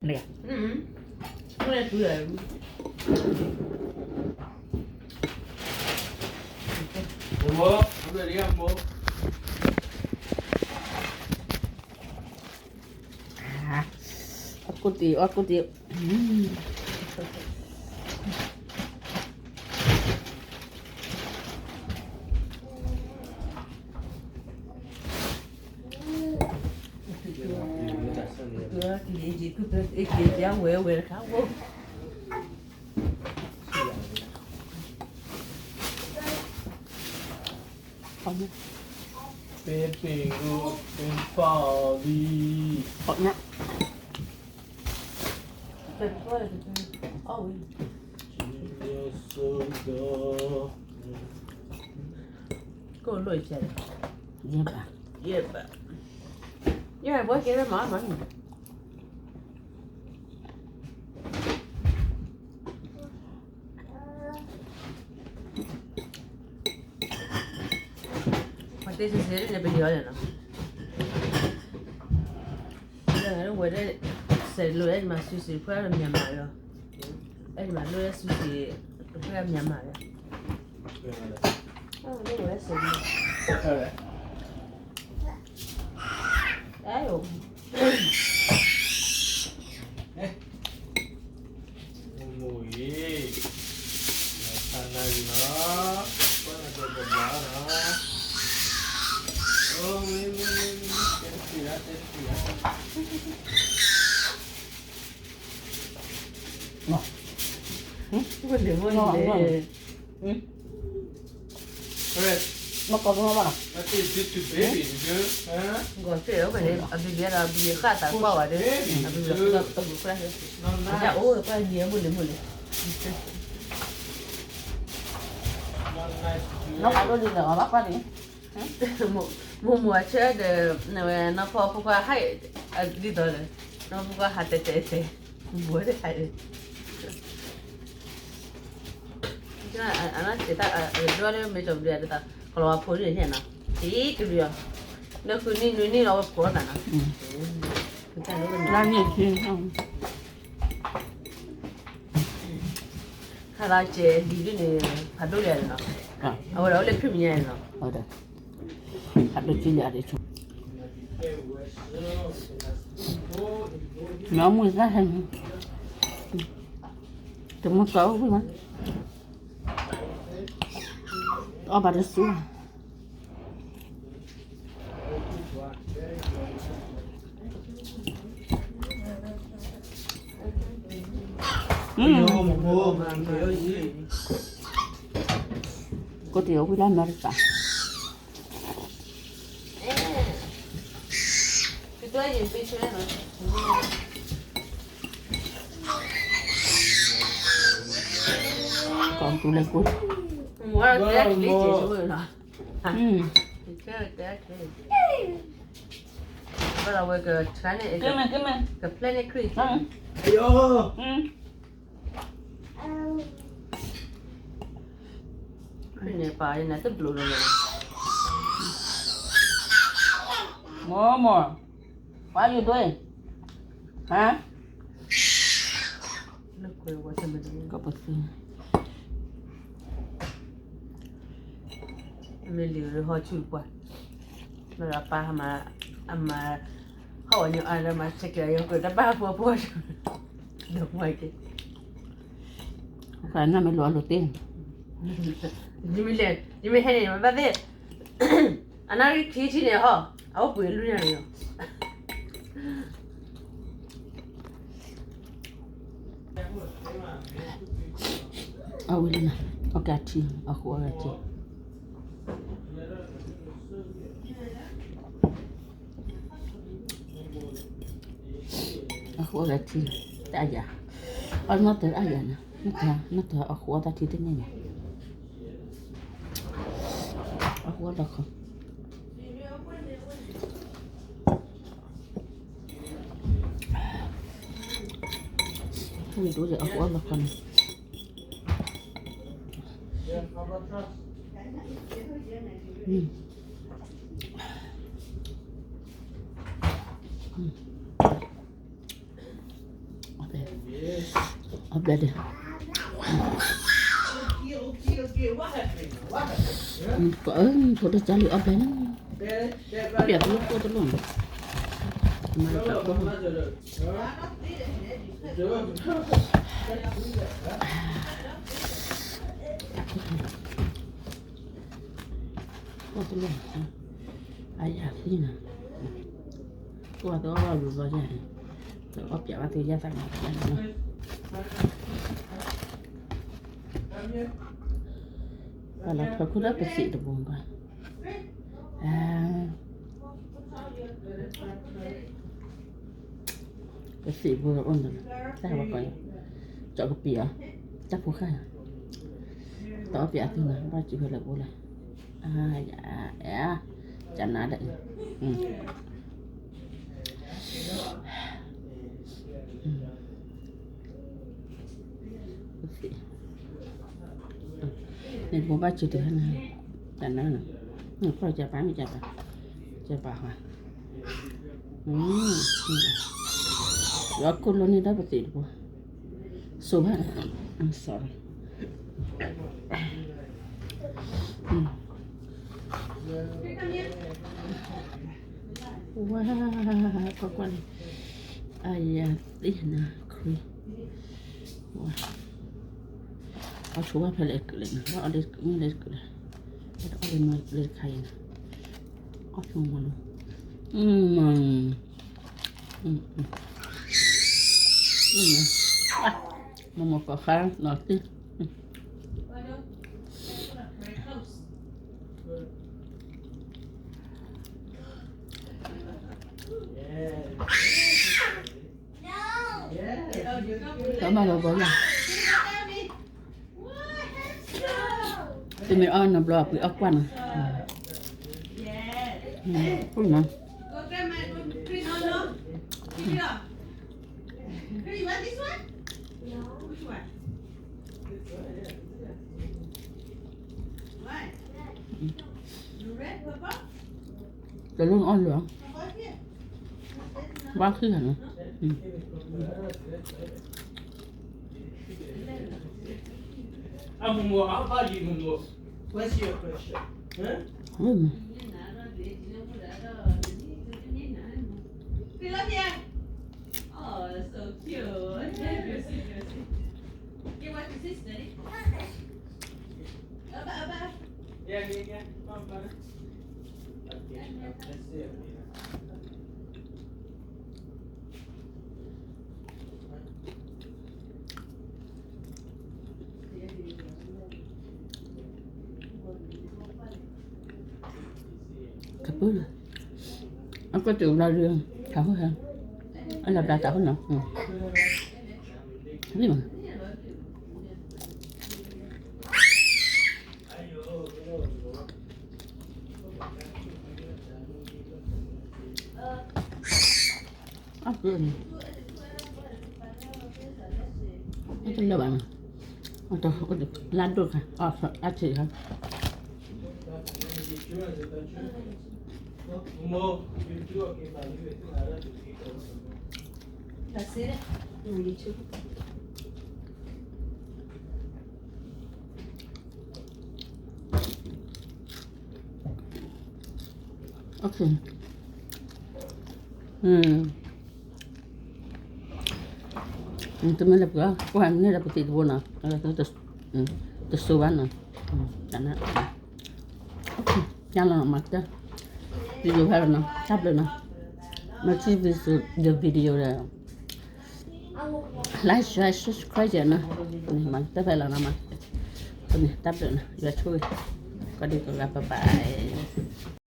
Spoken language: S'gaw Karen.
မ့ၢ်တူၢ် အီၣ်ကိၣ်တ့ၢ် အီၣ်ကိၣ်တ့ၢ် ဝဲဝဲတခါဝဲ ပပ့ၤဂိၢ်ပပာ်အီၤလံ ပပ့ၤဂိၢ် ကိၣ်လိၣ်ယဲၢ်ဘၣ် ယဲၢ်ဘၣ် ယဲၢ်ဘၣ် ဘၣ်ကဲဝဲမၤမၤ ပှၤတဲစ့ၢ်ကီးန့ၣ် ပယီၤန့ၣ်နီၤ, လၢဝဲဒၣ် စဲးလိာ်အဲၣ်မၤ sushi တဖျၢၣ် မြန်မာ ယီၤ, အဲၣ်မၤလိာ်အဲၣ် sushi တဖျၢၣ် မြန်မာ ယီၤ, ဝဲစဲးလိာ် အဲၣ် မိၢ်မိၢ်အံၤ ဆန္ဒယူၤနီၤ ကွၢ်နၤကဘျါနီၤ အိၣ်မ့ၢ်မ့ၢ်မ့ၢ်မ့ၢ် တဲတထံၣ်ဧါ တဲတထံၣ်ဧါ မ့ၢ်ကီးကမၣ်ဘၣ်နီၤ, ဂီၤစ့ၢ် အဘံဘံဒီး အဘံဃၣ်သးကွၢ်ဝဲဒီး အဘံဘံဒီး တၢ်အိၣ်ကွၢ်လံ မိၢ်လံၤမိၢ်လံၤ, နီၢ်ဖးဒိၣ်လံလၢအီၤဘၣ်ကွၢ်န့ၣ်, မိၢ်မိၢ်အဆၢဒီး နဝဲနီၢ်ဖီဖိခွါဟဲ ဒ်သိးဒီး နီၢ်ဖီဖိခွါဟးတဲတဲတဲ မိၢ်တဟဲ အနီၢ်စ့ၢ်တၢ် အဒိၣ်လၢမ့ၢ်ကီးဘျုးအီၤဒ်သိး ကလီၤဝါဖိန့ၣ်န့ၣ်နီၤ, တံၤကဘျုးအီၤ, လၢဃုနံၣ်နွံနံၣ်လီၤဝဲဖိသးနီၤ, လၢန့ၣ် ခါလီၤစဲးလံၤဒ်န့ၣ် ဖးဒိၣ်လံန့ၣ်နီၤ, အဝဲဒၣ်အိၣ်လၢခရံာ်မဲာ်ညါန့ၣ်နီၤ, ဖးဒိၣ်ကံလံအဒ့ဆိ, မ့ၢ်မုၢ်သၣ်ဟဲန့ၣ်, တမုၢ်ကီၢ်အိၣ်ဝံၤမး, အီၣ်ဘၣ်တစူၢ် ကိၣ်တ့ၢ်အီၣ်ဝံၤလၢအမဲရကၤ, ကီၢ်သူလ့ၤကိၣ် ဘၣ်လီၤဝဲက ကမ့ၢ် ကမ့ၢ် ကဖျဲၣ်န့ၣ် ခရံာ် ခရံာ်န့ၣ် ပာ်နၤတဘျုးလီၤ, မိၢ်မိၢ် what you doing? ဟါ ကပသံ မ့ၢ်လံၤဟီဆူၣ်ပှၢ် လၢအပၢ်ဟးမၤ အမၤ ဟီၣ်ဝဲညီအါလၢမၤဆဲးကျိးယီၤ ကတဘၣ်ဖိဖိ ဒီးမၤက့ၤ နမ့ၢ်လိာ်အလိာ်သ့ ယမ့ၢ်လဲၤ ယမ့ၢ်ဟဲန့ၣ် မၤဘၣ်သ့ၣ် အနၣ်ရံၣ်ခံထံၣ်န့ၣ်ဟီ အအိၣ်ပှ့ၤလွံၢ်နၣ်ရံၣ်လီၤ အဝဲလၢနၤ အကထံ အဃိအဂၤထံ အဃိအဂၤထံ တၢ်ယၤ အနီၢ်တၢ်အယၤနၤ နီၢ်တၢ်အဃိအတၢ်ထံတန့ၢ်နၤ အဃိအတၢ်ခီ ဝံၤဒိၣ်ယအဃိအလီၢ်ခီန့ၣ် အ အီၣ်ဘျဲၣ်ဒံး, အၢ ဖိတၢ်ကၢ်လံအီၣ်ဘျဲၣ်န့ၣ်, အီၣ်ဘျဲၣ်တလိၣ်ကိၢ်တလိၣ်န့ၣ်, မၤတၢ်ကိၢ် ကိၢ်တလိၣ်, အယၤသံနၤ, ကိၢ်အသီအီၣ်ဘၣ်ဘျီဘျီယဲၢ်, အီၣ်ပၠးဘၣ်သုယဲၢ်သးမၤတၢ်န့ၣ်, ပှၤလီၤထွဲခိၣ်လၢပသံးတဘိဘၣ်, ပသံးဘိအိၣ်န့ၣ်, တၢ်ဘၣ်ကီး, ကၠီကပံာ်အီၤ, တၢ်ဖိဃၢ်, တအီၣ်ပၠးသုနၤ ဘၣ်စံးဖဲလဲၣ်ဘိလဲၣ်, ကနၤဒီး, န့ၣ်တဘိဘၣ်စံးတုၤဖဲန့ၣ်, ကနၤ, ကၠီပၤမ့ၢ်ကၠီပၤ, ကၠီပၤဟါ, ယကိၢ်လိန့ၢ်ဒၣ်ပသံးတဘိ, စိဘၣ်, ဝါ, ကွၢ်ကွၢ်န့ၣ်, အယၤသ့ၣ်နၤခရံာ်, ဝါ, အီၣ်ဆိဘၣ်ဖဲလဲၣ်ကလဲၣ်နၤ, ဘၣ်အီၣ်လၢမ့ၢ်လဲၣ်ကလဲၣ်, ဘၣ်အီၣ်လၢမ့ၢ်လဲၣ်တခါအံၤနၤ, အီၣ်ဆိမးလီၤ, မ့ၢ်မ့ၢ်ကီၢ်ခါနီၤတံၢ် တမၤလီၤဘီယၤ, တမ့ၢ်အီၣ်နဘျီ ပှ့ၤအီၣ်ကွၢ်နီၤ, ပှ့ၤနီၤ တလိၣ်အီၣ်လၢၤ, ဘၣ်ဃံၢ်နီၤ, ကပုၢ်လၢ, အကွၢ်တုၤဘျီဒုး, ထးခိၣ်ဟဲ, အလီၤဘျါထးခိၣ်နီၤ, မ့ၢ်မး အီၣ်ကၢန့ၣ်, အတလၢာ်ဘၣ်နီၤ, လၢဒိၣ်ခါ, အီၣ်အီထံခါ, တမ့ၢ်လၢပှၤ ကွၢ်န့ၢ်ဒီးပသံးတဘိနီၤ, တစိဘၣ်နီၤ, တၢ်နါ, ညါလီၤနီၤမၤတၢ်, ဒ်ယိၤဖဲလီၤနီၤ, တၢ်ဘျုးနီၤ, မ့ၢ်ထံၣ် video ဒီး like share subscribe နီၤ, မၤတၢ်ဖဲလီၤနီၤမး, တၢ်ဘျုးနီၤ, ယွၤဆိၣ်ဂ့ၤ, ကဒုကဂၤ bye bye.